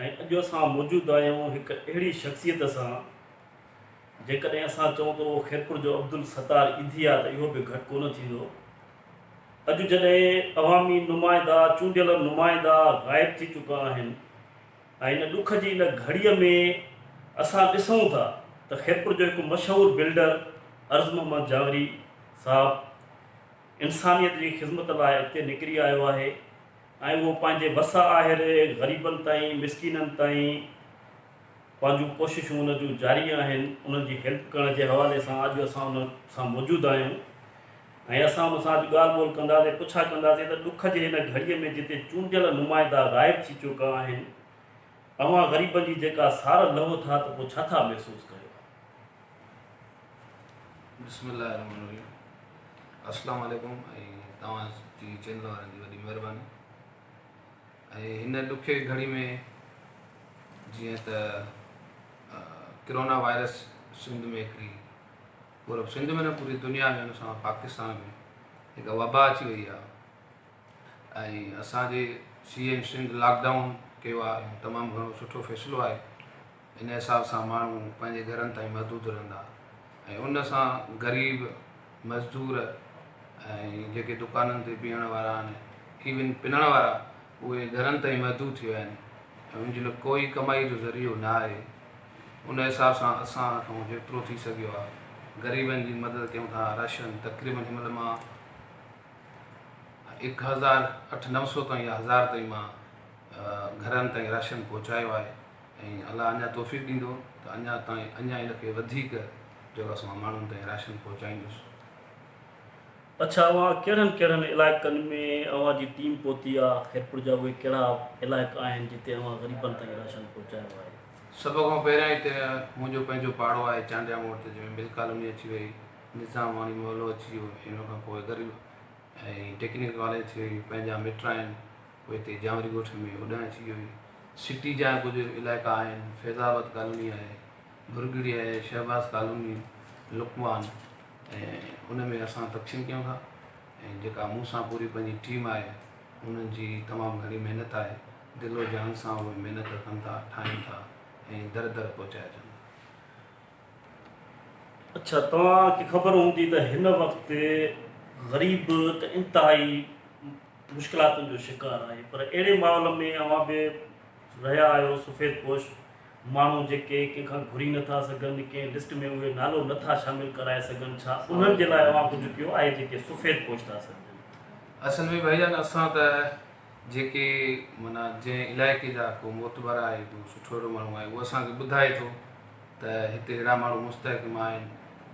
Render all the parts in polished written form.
۽ اڄ اسان موجود آهيون هڪ اهڙي شخصيت سان جيڪڏهن اسان چئون ته اهو خيرپور جو عبدالستار ايڌي آهي ته اهو به گهٽ ڪونه ٿيندو. اڄ جڏهن عوامي نمائندا چونڊيل نمائندا غائب ٿي چڪا آهن ۽ ان ڏک جي ان گهڙيء ۾ اسان ڏسون ٿا ته خيرپور جو هڪ مشهور بلڊر عرض محمد جاوري صاحب انسانيت جي خذمت لاء اڳتي نڪري آيو آهي ۽ اهو پنهنجي وس آهر غريبن تائين، مسڪينن تائين پنهنجون ڪوششون ان جون جاري آهن، انهن جي هيلپ ڪرڻ جي حوالي سان اڄ اسان ان سان موجود آهيون ۽ اسان ان سان اڄ ڳالهه ٻولهه ڪنداسين، پڇا ڪنداسين ته ڏک جي هن گهڙيء ۾ جتي چونڊيل نمائندا غائب ٿي چڪا آهن، اوهان غريبن جي جيڪا سار لهو ٿا ته پوء ڇا ٿا محسوس ڪريو؟ بسم الله الرحمن الرحيم اسلام عليڪم ۽ توهان جي چينل وارن جي وڏي مهرباني ۽ هن ڏکي گهڙي ۾ جيئن ته ڪرونا وائرس سنڌ ۾ هڪڙي پورو سنڌ ۾ نه پوري دنيا ۾ ان سان پاڪستان ۾ هڪ وبا اچي وئي آهي ۽ اسانجي C M Sindh lock down ڪيو آهي تمام گهڻو سٺو فيصلو آهي ان حساب سان ماڻهو پنهنجي گهرن تائين محدود رهندا ۽ ان سان غريب مزدور ۽ جيڪي دڪانن تي بيهڻ وارا آهن ايون پنڻ وارا اهي گهرن تائين محدود ٿي ويا آهن ۽ ان جي لاء ڪوئي ڪمائي جو ذريعو نه آهي ان حساب سان اسان کان جيترو ٿي سگهيو آهي غريبن جي مدد ڪيون ٿا راشن تقريبن هن مهل مان هڪ هزار اٺ نو سو تائين يا هزار تائين مان گهرن تائين راشن پهچايو آهي ۽ الله اڃا توفيق ڏيندو ته اڃا تائين اڃا ان کي وڌيڪ جيڪو آسان مان ماڻهن تائين راشن پهچائيندس. اڇا اوهان ڪهڙن ڪهڙن علائقن ۾ اوهان جي ٽيم پهتي آ خيرپور جا اهي ڪهڙا علائقا آهن جتي اوهان غريبن تائين راشن پهچايو آهي. سڀ کان پهريان هتي منهنجو پنهنجو پاڙو آهي چانڊيا موڙ تي جنهن ۾ مل ڪالوني اچي وئي نظام واڻي محلو اچي ويو ان کان پوء غريب ۽ ٽيڪنيڪل ڪاليج ٿي وئي پنهنجا مٽ آهن پوء هتي جانوري ڳوٺ ۾ هوڏانهن اچي ويو هئي. سٽي جا ڪجهه علائقا آهن، فيض آباد ڪالوني آهي، ڀرڳڙي آهي، شهباز ڪالوني، لقمان ۽ ان ۾ اسان تقسيم ڪيون ٿا ۽ جيڪا مون سان پوري پنهنجي ٽيم آهي انهن جي تمام گهڻي محنت آهي دل و جان سان اهي محنت ڪن ٿا ٺاهين ٿا ۽ در در پهچائي اچن ٿا. اڇا توهان کي خبر هوندي ته هن وقت غريب ته انتهائي مشڪلاتن جو شڪار آهي پر اهڙي ماحول ۾ اوهان به رهيا آهيو سفيد پوش ماڻهو جيڪي ڪنهن کان گهري نٿا سگهن ڪنهن لسٽ ۾ اهي نالو نٿا شامل ڪرائي سگهن ڇا انهن جي لاء اوهان ڪجهه ڪيو آهي جيڪي سفيد پوش ٿا سڏجن. اصل ۾ ڀائي جان اسان ته جيڪي معنيٰ جنهن علائقي جا ڪو معتبر آهي ڪو سٺو اهڙو ماڻهو آهي اهو اسان کي ٻڌائي ٿو ته هتي اهڙا ماڻهو مستحڪم آهن،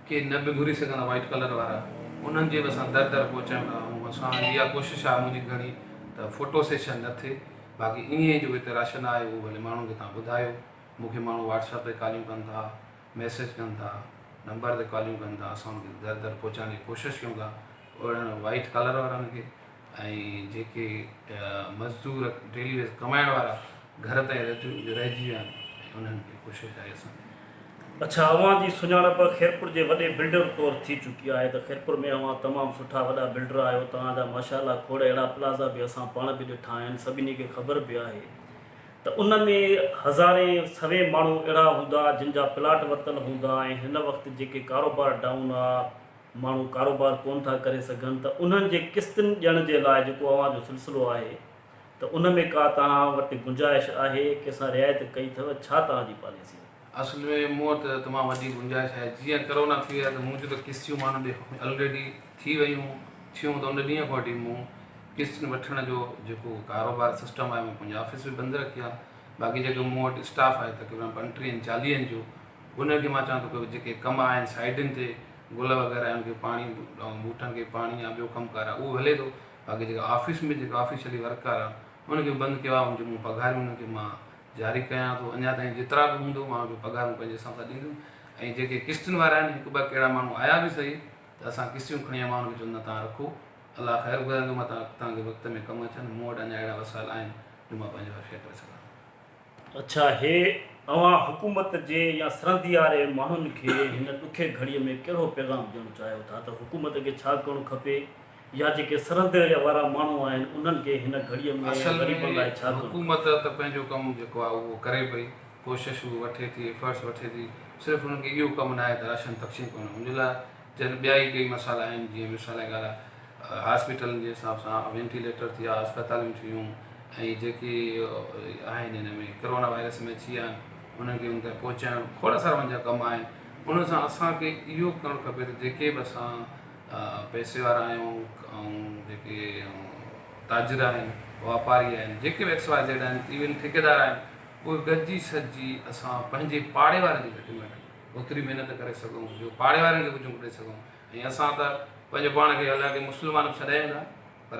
ڪي نه به گهري سگهندا وائيٽ ڪلر وارا انهن جي به اسان در در پهچايون ٿا ۽ اسان جي اها ڪوشش آهي منهنجي گهڻي ته فوٽو سيشن نه ٿئي باقي ائين ئي جيڪو هتي راشن آهي اهو ڀلي ماڻهن کي توهان ٻڌايو مون کي ماڻهو واٽس اپ تي ڪاليون ڪن ٿا ميسيج ڪن ٿا نمبر تي ڪاليون ڪن ٿا اسان انهن کي در در پهچائڻ جي ڪوشش ڪيون ٿا اهڙن وائيٽ ڪلر وارن کي ۽ جيڪي مزدور ڊيلي ويز ڪمائڻ وارا گهر تائين رهجي ويا آهن ۽ انهن کي ڪوشش آهي اسان جي. اڇا اوهان جي سڃاڻپ خيرپور جي وڏي بلڊر طور ٿي چڪي آهي ته خيرپور ۾ اوهان تمام سٺا وڏا بلڊر آهيو توهان جا ماشاء الله کوڙ اهڙا پلازا به اسان پاڻ به ڏٺا آهن سڀني کي خبر به آهي ته ان ۾ هزارين سوين ماڻهو اهڙا هوندا جن جا پلاٽ ورتل هوندا ۽ هن وقت جيڪي ڪاروبار ڊائون آ ماڻهو ڪاروبار ڪونه ٿا ڪري سگهن ته انهن جي قسطن ڏيڻ جي لاء جيڪو اوهان جو سلسلو آهي ته ان ۾ ڪا توهان وٽ گنجائش آهي، ڪنهن سان رعايت ڪئي اٿو، ڇا توهان جي پاليسي آهي؟ اصل ۾ مون وٽ تمام وڏي گنجائش آهي، جيئن ڪرونا ٿي ويو آهي ته منهنجون ته قسطيون ماڻهن ڏي الريڊي ٿي ويون ٿيون ته ان ڏينهن کان وٺي مون قسطين وٺڻ جو جيڪو ڪاروبار سسٽم آهي مون پنهنجي آفيس به بند رکي آهي باقي جيڪو مون وٽ اسٽاف آهي تقريبن پنٽيهن چاليهن جو انهن کي مان چوان ٿو ته جيڪي ڪم آهن سائيڊن تي گل وغيره آهن کي پاڻي ٻوٽن کي پاڻي يا ٻيو ڪم ڪار آهي اهو هلي ٿو باقي جيڪا آفيس ۾ جيڪا آفيشلي ورڪر آهن ان کي بند ڪيو آهي ان جون مون پگهاريون انهن کي مان جاري ڪيان ٿو اڃا تائين جيترا به هوندو مان ان کي پگهارون پنهنجي حساب سان ڏيندم ۽ جيڪي قسطن وارا آهن هڪ ٻه ڪهڙا ماڻهو آيا به سهي ته اسان قسطيون کڻي آيا مان انهن کي چوندم نه توهان رکو الله خير گهرندو مان توهان کي وقت ۾ ڪم اچن مون وٽ اڃا اهڙا وسائل آهن جو مان پنهنجو هر شيء ڪري سگهان ٿو. اڇا هي اوهان حڪومت جي يا سرندي واري ماڻهن کي هن ڏکي گهڙيء ۾ ڪهڙو پيغام ڏيڻ چاهيو ٿا ته حڪومت کي ڇا ڪرڻ کپي يا جيڪي سرحد وارا ماڻهو آهن انهن کي هن گهڙيء ۾ اصل غريبن ۾ لاء ڇا ڪرڻ کپي؟ حڪومت ته پنهنجو ڪم جيڪو آهي اهو ڪري پئي، ڪوشش هو وٺي ٿي، ايفرٽس وٺي ٿي، صرف انهن کي اهو ڪم ناهي ته راشن تقسيم ڪرڻ، ان جي لاء جن ٻيا ئي ڪيئي مسئلا آهن جيئن مثال جي ڳالهه آهي هاسپيٽلن جي حساب سان وينٽيليٽر ٿيا، اسپتالون ٿيون ۽ جيڪي آهن هن ۾ ڪرونا وائرس ۾ اچي ويا آهن انهن کي ان تائين پهچائڻ کوڙ سارا ان جا ڪم آهن، ان سان اسان کي اهو ڪرڻ کپي ته جيڪي به اسان پئسي وارا آهيون ۽ جيڪي تاجر آهن واپاري آهن جيڪي به ايڪس واء زيڊ آهن ايون ٺيڪيدار آهن اهي گڏجي سڏجي اسان پنهنجي پاڙي وارن جي گهٽ ۾ گهٽ اوتري محنت ڪري سگهون جو پاڙي وارن کي ڪجهه ڏئي سگهون ۽ اسان ته پنهنجو پاڻ کي حالانڪه مسلمان به سڏايون ٿا پر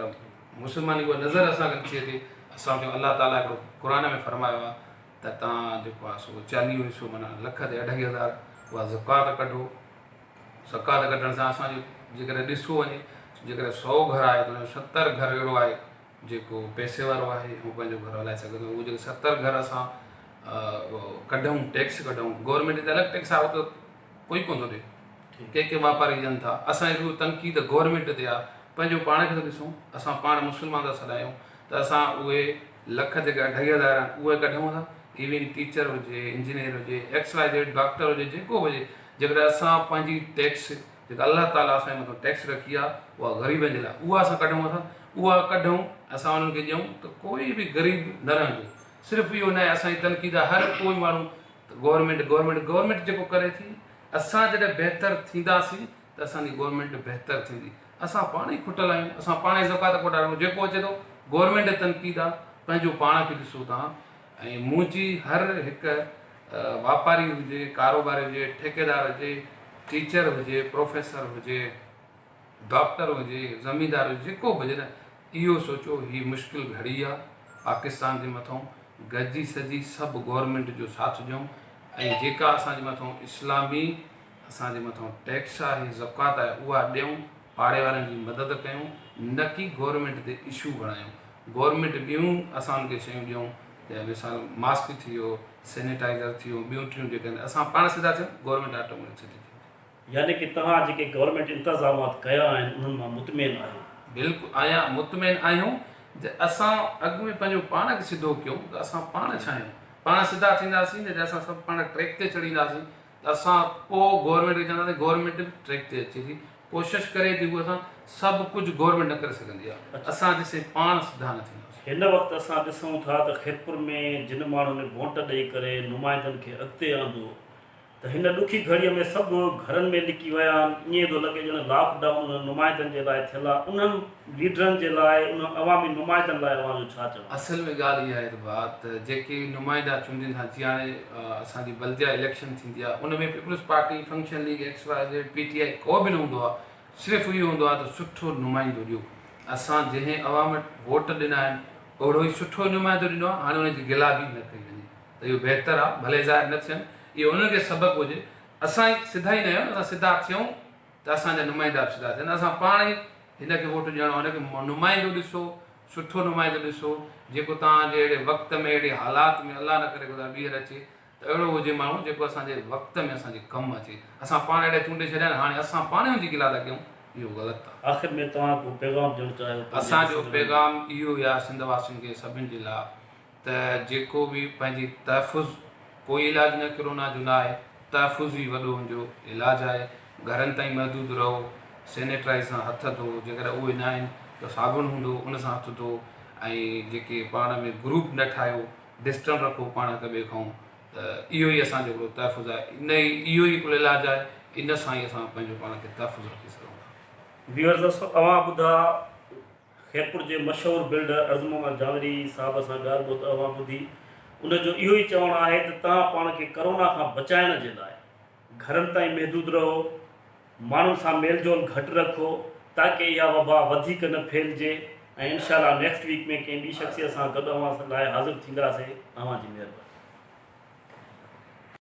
مسلمان اها نظر اسان کي نٿي اچي اسان کي الله تعاليٰ هڪڙو قرآن ۾ فرمايو آهي ته تان جيڪو آهي سو چاليهو حصو معنيٰ لک تي اڍائي هزار اها زڪوات ڪڍو زڪوات ڪڍڻ سان اسان جو جيڪڏهن ڏسو وڃي جيڪڏهن سئو گهر آهي ته ان ۾ 70 گهر اهڙو آهي جيڪو پئسي وارو آهي هو پنهنجو گهر هلائي سگهي ٿو اهو جيڪي 70 گهر اسان ڪڍون ٽيڪس ڪڍون گورنمينٽ تي الڳ ٽيڪس آهي اهو ته ڪوئي ڪونه ٿو ڏي ڪي ڪي واپاري ڏين ٿا اسان جي رڳو تنقيد گورنمينٽ تي آهي پنهنجو پاڻ کي ٿو ڏسون اسان پاڻ مسلمان ٿا سڏايون ته اسان اهي لک جيڪي اڍائي هزار آهن اهي ڪڍون ٿا ايون ٽيچر هجي انجنيئر هجي ايڪس واء زيڊ ڊاڪٽر هجي جيڪو به هجي جيڪڏهن اسان پنهنجي ٽيڪس جيڪا الله تعالي اسان جي مٿان ٽيڪس رکي آهي اها غريبن جي لاء اها اسان ڪڍون ٿا اها ڪڍون اسان انهن کي ڏيون ته ڪوئي به غريب نه رهندو صرف اهو ناهي اسان جي تنقيد آهي هر ڪوئي ماڻهو ته گورنمينٽ گورنمينٽ گورنمينٽ جيڪو ڪري ٿي اسان جڏهن بهتر ٿينداسين ته اسان جي گورنمينٽ بهتر ٿيندي اسان پاڻ ئي کٽل آهيون اسان پاڻ ئي زڪوات ڪڍايون جيڪو اچي ٿو گورنمينٽ تي تنقيد آهي پنهنجو پاڻ کي ڏسو تان ۽ منهنجي هر هڪ واپاري هجي، ڪاروباري هجي، ٺيڪيدار هجي، ٽيچر هجي، پروفيسر هجي، ڊاڪٽر هجي، زميندار هجي، جيڪو به هجي نه اهو سوچو هي مشڪل گهڙي آ پاڪستان جي مٿئون گڏجي سڏجي سڀ گورنمينٽ جو ساٿ ڏيون ۽ جيڪا اسان جي مٿئون اسلامي اسان جي مٿئون ٽيڪس آهي زڪوات آهي اها ڏيون پاڙي وارن جي مدد ڪيون نه ڪي گورنمينٽ تي اشو بڻايون گورنمينٽ ٻيون اسان ان کي شيون ڏيون جنهن مثال ماسڪ ٿي ويو سينيٽائزر ٿي ويو ٻيون ٽيون جيڪي آهن اسان پاڻ سڌا ٿيون گورنمينٽ آٽوميٽڪ سڌي ٿي ويندي. يعني ڪي توهان جيڪي گورنمينٽ انتظامات ڪيا آهن انهن مان مطمئن آهيو؟ بلڪل آهيان مطمئن آهيون جي اسان اڳ ۾ پنهنجو پاڻ کي سڌو ڪيون ته اسان پاڻ ڇا آهيون پاڻ سڌا ٿينداسين جڏهن اسان سڀ پاڻ ٽريڪ تي چڙهينداسين ته اسان پوء گورنمينٽ کي چونداسين گورنمينٽ به ٽريڪ تي اچي ٿي ڪوشش ڪري ٿي هو اسان سڀ ڪجهه گورنمينٽ نه ڪري سگهندي آهي اسان جيسين پاڻ سڌا نه ٿينداسين. هن وقت اسان ڏسون ٿا ته خيرپور ۾ جن ماڻهن ووٽ ڏئي ڪري نمائندن کي اڳتي آندو ته هن ڏکي گهڙيء ۾ سڀ گهرن ۾ لڪي ويا آهن ائين ٿو لڳي ڄڻ لاڪ ڊائون انهن نمائندن جي لاء ٿيل آهي انهن ليڊرن جي لاء انهن عوامي نمائندن لاء اوهان جو ڇا چوڻ آهي؟ اصل ۾ ڳالهه اها آهي ته ڀاء ته جيڪي نمائندا چونڊين ٿا جيئن هاڻي اسان جي بلديا اليڪشن ٿيندي آهي ان ۾ peoples party, function league, X Y Z, P T I ڪو به نه هوندو آهي صرف اهو هوندو آهي ته سٺو نمائندو ڏيو اسان جنهن عوام ووٽ ڏنا آهن اهڙو ئي سٺو نمائندو ڏنو آهي هاڻي ان جي گلا به نه ڪئي وڃي ته اهو بهتر آهي ڀلي ظاهر نه ٿين اهو انهن کي سبق هجي اسان ئي سڌا ئي نه آهيون اسان سڌا ٿيون ته اسان جا نمائندا به سڌا ٿين اسان پاڻ ئي هن کي ووٽ ڏيڻو آهي هن کي نمائندو ڏسو سٺو نمائندو ڏسو جيڪو توهان جي اهڙي وقت ۾ اهڙي حالات ۾ الله نه ڪري خدا ٻيهر اچي ته اهڙو هجي ماڻهو جيڪو اسان جي وقت ۾ اسان جي ڪم اچي اسان پاڻ اهڙا چونڊي ڇڏيا آهن هاڻي اسان پاڻ ئي ان جي گلا ٿا ڪيون اهو غلط آهي. آخر ۾ توهان ڪو پيغام ڏيڻ چاهيو پنهنجي اسان جو ڏسندڙن کي. پيغام اهو ئي آهي سنڌ واسين کي سڀن جي لاء ته جيڪو به پنهنجي تحفظ ڪوئي علاج نه ڪرونا جو نه آهي تحفظ ئي وڏو ان جو علاج آهي گهرن تائين محدود رهو سينيٽرائز سان هٿ ڌو جيڪڏهن اهي نه آهن ته صابڻ هوندو ان سان هٿ ڌو ۽ جيڪي پاڻ ۾ گروپ نه ٺاهيو ڊسٽنس رکو پاڻ هڪ ٻئي کان ته اهو ئي اسان جو هڪڙو تحفظ آهي ان ئي اهو ئي هڪڙو علاج آهي ان سان ئي اسان پنهنجو پاڻ کي تحفظ رکي سگهون ٿا. ويورز اوهان ٻڌا خيرپور جي مشهور بلڊر عرض محمد جانوري صاحب سان ڳالهه ٻولهه اوهان ٻڌي، ان جو اهو ئي چوڻ آهي ته توهان پاڻ کي ڪرونا کان بچائڻ جي لاء گهرن تائين محدود رهو، ماڻهن سان ميل جول گهٽ رکو تاڪه اها وبا وڌيڪ نه ڦهلجي ۽ انشاء الله نيڪسٽ ويڪ ۾ ڪنهن ٻي شخصيت سان گڏ اوهان لاء حاضر ٿينداسين اوهان جي مهرباني.